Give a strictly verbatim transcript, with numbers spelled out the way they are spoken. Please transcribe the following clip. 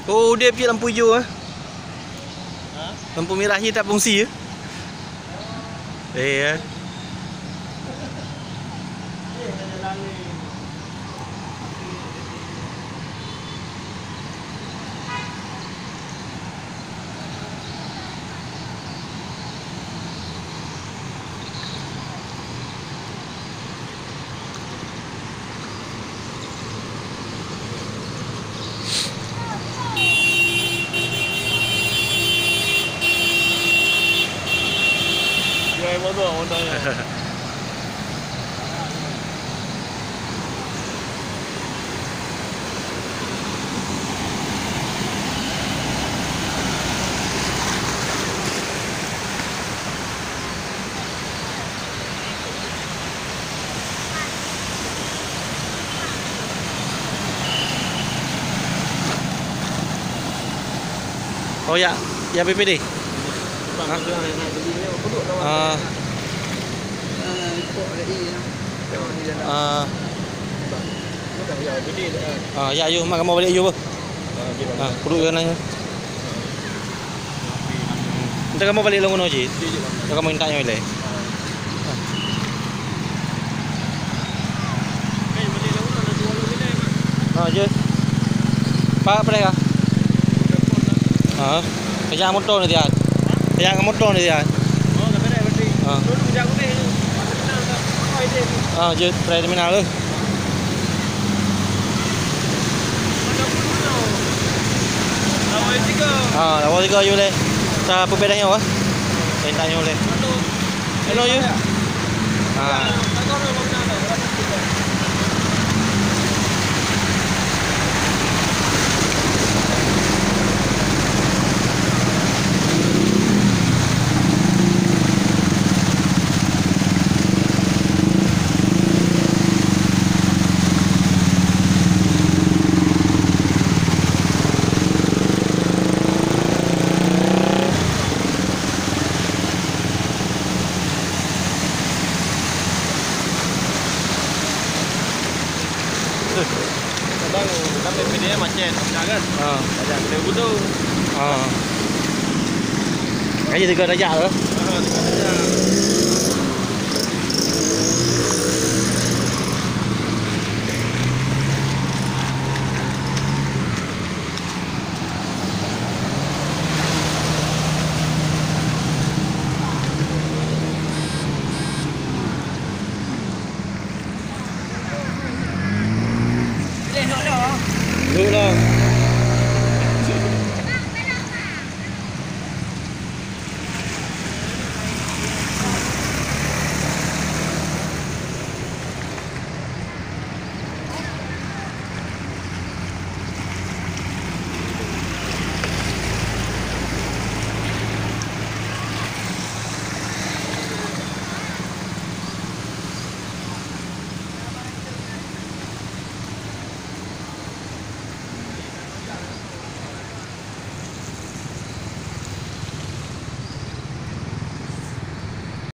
Oh, udeb cit lampu ijo, eh. Lampu merah cit tak fungsi, eh. Eh, eh. Oh ya, ya B P D. Hah? Ah. Ah. Ah, ya, yuk, mak kamoe balek yuk, beuh. Ah, peuduek keunan nyoe. Entah kamoe balek lôn keunoe cit. Entah kamoe intat nyoe ilèe. Ah, jeuet. Pak, apa dah ya? Ah, kejak motor ni dia. Kejak motor ni dia. Ah. Ah, jeuet, terminal tu. Ah, lawa tiga yuk leh. Ta peubeda nyoe, eh. Perintah nyoe leh. Hello, yuk. Ah. Kadang, kadang P P D macet, nah kan? Ha. Banyak kena gudung. Ha. Kayèe tiga darajat tu. Ha, tiga darajat.